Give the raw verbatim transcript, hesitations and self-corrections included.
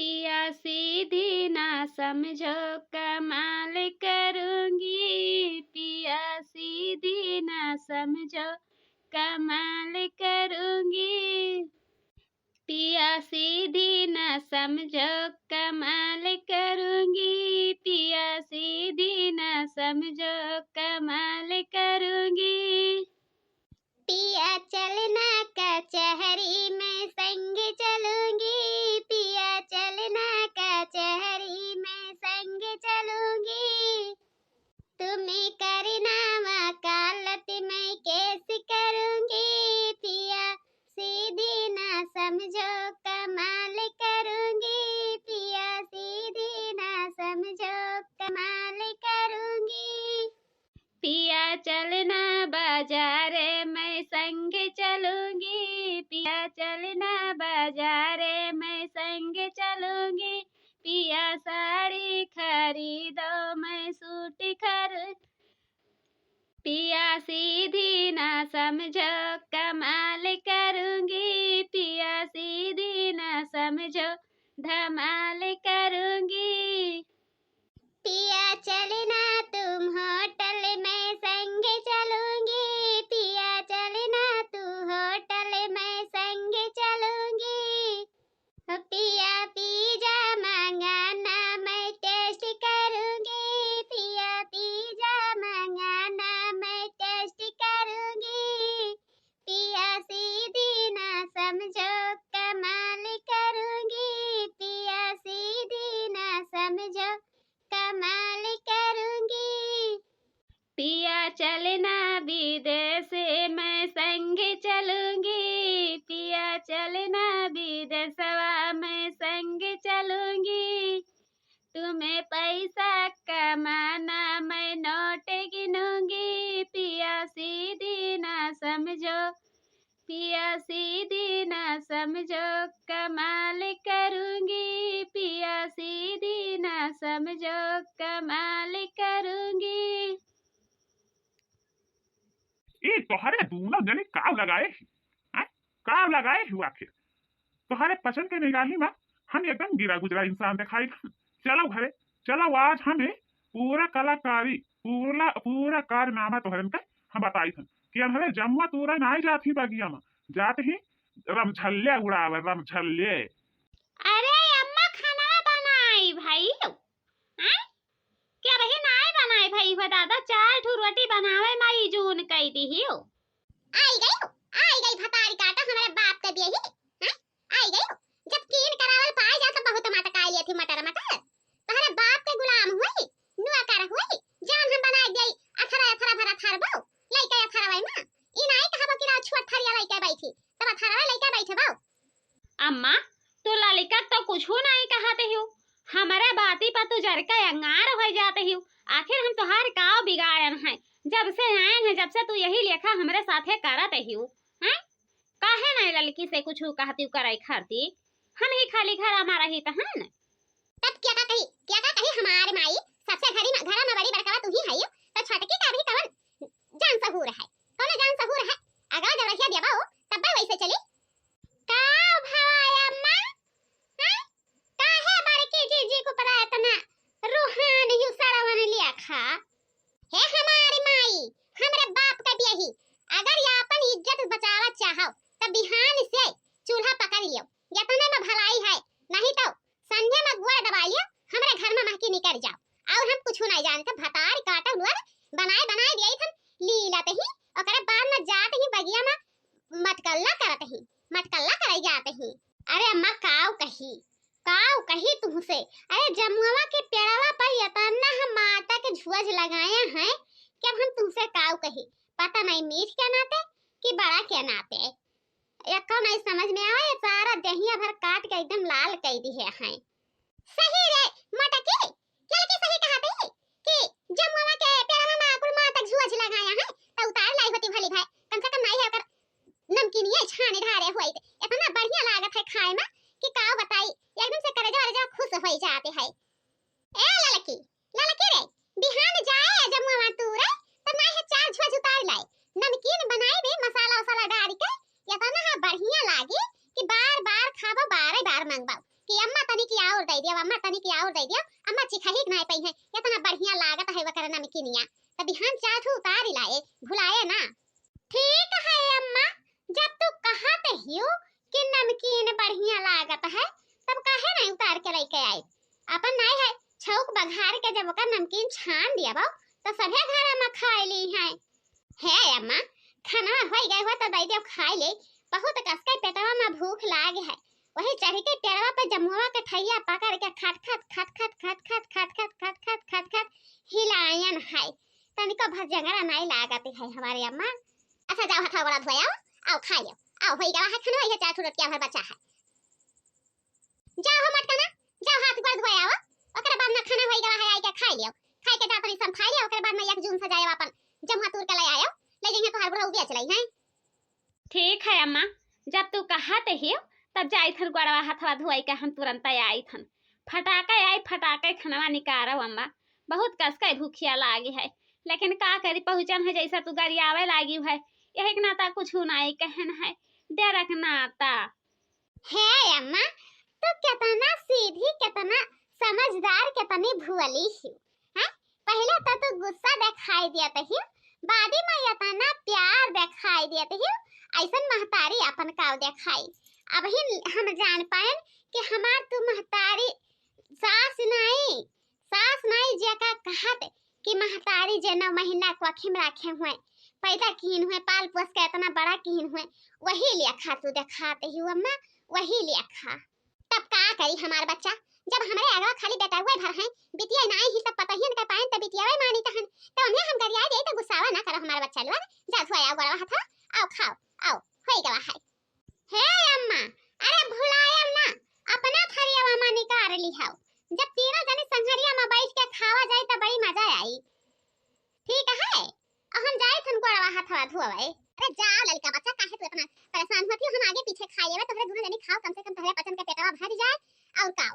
पिया सीधी ना समझो कमाल करूँगी, पिया सीधी ना समझो कमाल करूँगी। पिया सीधी ना समझो कमाल करूँगी, पिया सीधी ना समझो कमाल करूँगी। पिया चलना कचहरी मैं संग चलूँगी, पिया चलना कचहरी मैं संग चलूँगी। तुम्हें करना वकालत मैं केस करूँगी, पिया सीधी ना समझो कमाल करूँगी, पिया सीधी ना समझो कमाल करूँगी। पिया चलना बाजारे मैं संग चलूँगी, पिया चलना बाजारे मैं संग चलूँगी। पिया साड़ी खरीदो मैं सूट खरीद, पिया सीधी ना समझो कमाल करूँगी, पिया सीधी ना समझो धमाल करूँगी। पिया चलना तुम होटल मैं संग चलूँगी, पिया चलना तू होटल मैं संग चलूँगी। पिया पिज़्ज़ा मंगाना मैं टेस्ट करूँगी, पिया पिज़्ज़ा मंगाना मैं टेस्ट करूँगी। पिया सीधी ना समझो कमाल करूँगी, पिया सीधी ना समझो कमाल करूँगी। पिया चलना विदेश मैं संग चलूँगी, पिया चलना विदेशवा मैं संग चलूँगी। तुम्हें पैसा कमाना मैं नोट गिनूँगी, पिया सीधी ना समझो, पिया सीधी ना समझो कमाल करूँगी, पिया सीधी ना समझो कमाल करूँगी। ई तोहरे दूनो जने काव लगाए ही? हैं? काव लगाए ही आखिर? तोहरे पसंद के निगाही मा हम एकदम गिरा गुजरा इंसान देखाई थन। चलो घरे, चलो आज हमें पूरा कलाकारी, पूरा, पूरा कारनामा तोहरन का हम बताई थन कि हमरे जमुआ तूरा नाई जात ही बगिया मा, जात ही रमझल्ले उड़ावे, रमझल्ले। अरे अम्मा खाना बनाई भाई, हैं? क्या बहिन आए बनाए भई हो दादा, चार ठो रोटी बनावे माई जून कई दिहियो। आई गई हो, आई गई भतारी काटा हमरे बाप के बियही, हैं? आई गई हो। जब कीन करावल पाए जा तो बहुत मटकाई लिया थी मटर मटर। तोहरे बाप के गुलाम हुई, नौकर हुई, जान हम बनाए गई, अथरा अथरा भरा थरबो, लइका अथरा वही माँ। ई नाई कहबो कि राव छोट थरिया लइका बैठी, तब अथरा लइका बैठबो। अम्मा, तू ललिका तो कुछू नाई कहत हियो, हमरे बाती पर तू जरका अंगार होइ जात हियो। आखिर हम तोहार काव बिगाड़न है? जब से आयन है, जब से तू यही लेखा हमरे साथे करत हियो, हैं? काहे नाई ललकी से कुछू कहतियो करे खरती? हम ही खाली घरा मा रही त हन। तब क्या का कही, क्या का कही हमार माई? सबसे घरी मा, घरा मा बड़ी बड़कवा तू ही है, तो छोटकी का भी कवन जान सहूर है, कौनो जान सहूर है? अगवा जब रहिया देबो, तब्बे वैसे चली। का भवा अम्मा? हैं? काहे बड़की जीजी को पता इतना रूहान यू सड़वन लिया खा? हे हमारी माई, हमरे बाप का बियही, अगर या अपन इज्जत बचावा चाहो, तब बिहान से चूल्हा पकड़ लियो, यतने मा भलाई है, नहीं तो संझे मा गोड़ दबाई लियो, हमरे घर मा महकी निकर जाओ, और हम कुछू नाई जानत। भतार काटल हुआ बनाए बनाए दिया थन, लीलत ही, ओकरे बाद मा जात ही बगिया मा मटकल्ला करत ही, मटकल्ला करे जात ही। अरे अम्मा काव कही, काव कही तुहसे, अरे जमुआ के पेड़वा पर यतना हम माता के झुआज लगाए हैं कि अब हम तुहसे काव कही, पता नाई मीठ के नाते कि बड़ा के नाते। एक्को नाई समझ में आवे, ये सारा देहिया भर काट के एकदम लाल कई दिहे हैं। सही रे मोटकी, क्या के सही कहत ही कि जमुआ के पेड़वा मा कुल माता के झुआज लगाया है, त उतार लाई होती भली भाई, कम से कम नाई है ओकर नमकीनिये छाने ढारे होइत, इतना बढ़िया लागत है खाए मा कि का बताई, एकदम से करेजा वरेजा खुश होई जाते है। ए ललकी, ललकी रे, बिहान जाए जमुआ तू रे, त नाई है चार झुआज उतार लाई, नमकीन बनाई बे मसाला वसाला डाल के, इतना है बढ़िया लागी कि बार बार खाबो, बारे बार मंगबाओ कि अम्मा तनी की आओ और दइ दियो अम्मा, तनी की और दइ दियो अम्मा, चिखही के नाय पइहैं, एतना बढ़िया लागत है ओकर नमकीनिया। त बिहान चाह ठू उतारि लाए, भुलाए ना। ठीक है अम्मा, जब तू कहत हियो कि नमकीन बढ़िया लागत है, तब काहे नाय उतार के लइके आए? अपन नाय है, छौक बघार के जब ओकर नमकीन छान दियाबो, त सभे घर में खाए लीहैं। हे अम्मा, खाना होइ गए हो त दइ दियो खाए ले, बहुत कसके पेटवा में भूख लागे है। वही चढ़ के पेड़वा पे जमुआ के ठैया पकड़ के खट खट, खट खट, खट खट, खट खट, खट खट, खट खट हिलायन है। तनिको भर जंगरा नाय लागत है हमारे अम्मा। अच्छा जाओ, हथवा गोड़ा धोए आओ, आओ खाए लियो, आओ होइ गवा है खाना, ये चार ठो रोटिया भर बचा है। जाओ हो मटकना, जाओ हाथ गोड़ धोए आओ, ओकरे बाद में खाना होइ गवा है, आइके खाए लियो। खाए के जा तनी सन खाए लियो, ओकरे बाद में एक जून से जाए अपन जमुआ तूर के ले आयो, ले जइहैं तोहार बुढ़ऊ बेच लइहैं। ठीक है अम्मा, जब तू कहत हियो, तब जाइत हन गोड़वा हथवा धोए के हम तुरंत आइत हन। फटाके आई, फटाके खनवा निकारब अम्मा, बहुत कसके भूखिया लागी है, लेकिन का करी, पहुँचन है जैसा तू गरियावे लागी है, यही के नाता कुछ नाय कहन है, डरक नाता। हे अम्मा, तू केतना सीधी, केतना समझदार, केतनी भुअली हियो, हैं? पहिले त तू गुस्सा देखाई दियत हियो, बादी में एतना प्यार देखाई दियत हियो, अइसन महतारी अपन काव देखाई। अबहिन हम जान पाएन कि हमार तू महतारी सास नाई, सास नाई जेका कहत कि महतारी जे नौ महीना कोखी में राखे हुए, पैदा किहिन हुए, पाल पोस के एतना बड़ा किहिन हुए, वही लेखा तू देखात हियो अम्मा, वही लेखा। तब का करी हमार बच्चा, जब हमरे अगवा खाली बेटउए भर हैं, बिटिया नाई ही, तब पतोहियन के पाएन त बिटियावे मानी तहन, त उन्हें हम गरियाए देई त गुस्सावा ना करो हमार बच्चा लोग। जा धोए आओ गोड़वा हथवा, आओ खाओ, आओ, होई गवा है। हे अम्मा, अरे भुलायब ना, अपना थरियावा में निकार लिहाओ। जब तीनों जनी संघरिया में बैठ के खावा जाई त बड़ी मजा आई। ठीक है, अब हम जाई थन गोड़वा हथवा धोवे। अरे जाओ लड़का बच्चा, काहे तू इतना परेशान होती हो, हम आगे पीछे खाई लेवे, तोहरे दोनों जनी खाओ, कम से कम तोहरे पचन के पेटवा भर जाए। और का,